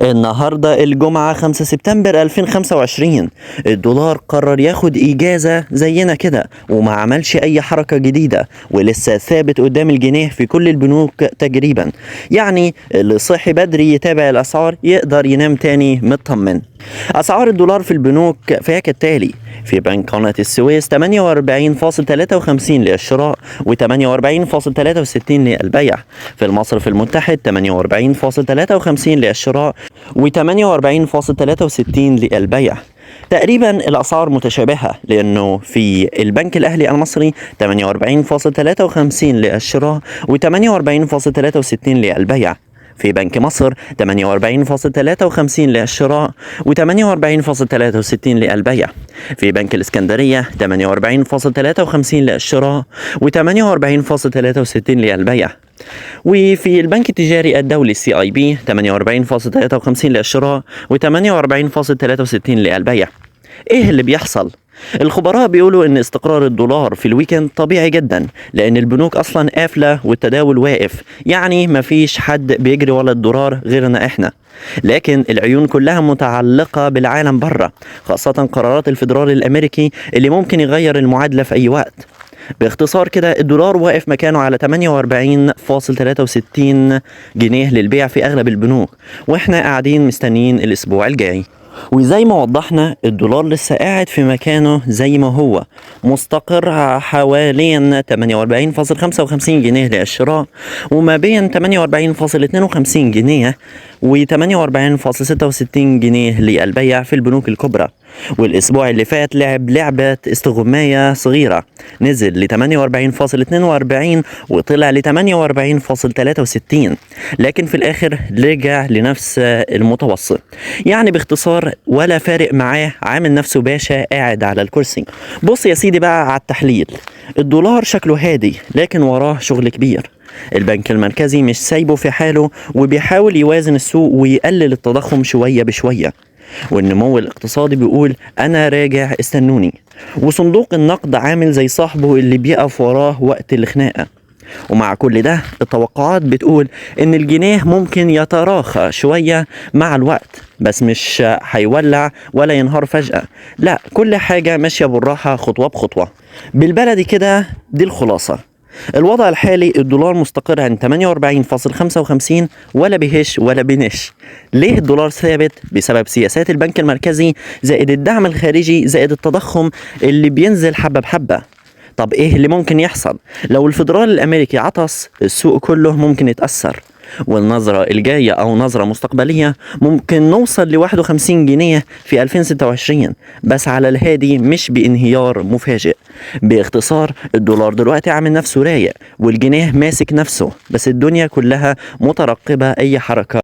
النهاردة الجمعة 5 سبتمبر 2025. الدولار قرر ياخد إجازة زينا كده وما عملش أي حركة جديدة، ولسه ثابت قدام الجنيه في كل البنوك تقريبا. يعني اللي صحي بدري يتابع الأسعار يقدر ينام تاني مطمن. أسعار الدولار في البنوك فهي كالتالي: في بنك قناة السويس 48.53 للشراء و48.63 للبيع. في المصرف المتحد 48.53 للشراء و48.63 للبيع. تقريبا الأسعار متشابهة، لأنه في البنك الأهلي المصري 48.53 للشراء و48.63 للبيع. في بنك مصر 48.53 للشراء و48.63 للبيع. في بنك الإسكندرية 48.53 للشراء و48.63 للبيع. وفي البنك التجاري الدولي CIB 48.53 للشراء و48.63 للبيع. ايه اللي بيحصل؟ الخبراء بيقولوا ان استقرار الدولار في ال weekend طبيعي جدا، لان البنوك اصلا قافله والتداول واقف، يعني مفيش حد بيجري ورا الدولار غيرنا احنا. لكن العيون كلها متعلقة بالعالم بره، خاصة قرارات الفيدرالي الامريكي اللي ممكن يغير المعادلة في اي وقت. باختصار كده الدولار واقف مكانه على 48.63 جنيه للبيع في اغلب البنوك، واحنا قاعدين مستنيين الاسبوع الجاي. وزي ما وضحنا الدولار لسه قاعد في مكانه زي ما هو، مستقر حوالين 48.55 جنيه للشراء، وما بين 48.52 جنيه و 48.66 جنيه للبيع في البنوك الكبرى. والاسبوع اللي فات لعب لعبة استغماية صغيرة، نزل ل 48.42 وطلع ل 48.63، لكن في الاخر رجع لنفس المتوسط. يعني باختصار ولا فارق معاه، عامل نفسه باشا قاعد على الكرسي. بص يا سيدي بقى على التحليل، الدولار شكله هادي لكن وراه شغل كبير. البنك المركزي مش سايبه في حاله، وبيحاول يوازن السوق ويقلل التضخم شوية بشوية. والنمو الاقتصادي بيقول أنا راجع استنوني. وصندوق النقد عامل زي صاحبه اللي بيقف وراه وقت الخناقة. ومع كل ده التوقعات بتقول إن الجنيه ممكن يتراخى شوية مع الوقت، بس مش هيولع ولا ينهار فجأة، لا، كل حاجة ماشية بالراحة خطوة بخطوة. بالبلدي كده دي الخلاصة. الوضع الحالي الدولار مستقر عند 48.55، ولا بيهش ولا بينش. ليه الدولار ثابت؟ بسبب سياسات البنك المركزي زائد الدعم الخارجي زائد التضخم اللي بينزل حبة بحبة. طب ايه اللي ممكن يحصل؟ لو الفيدرالي الامريكي عطس السوق كله ممكن يتأثر، والنظرة الجاية أو نظرة مستقبلية ممكن نوصل ل 51 جنيه في 2026، بس على الهادي مش بانهيار مفاجئ. باختصار الدولار دلوقتي عامل نفسه رايق والجنيه ماسك نفسه، بس الدنيا كلها مترقبة أي حركة.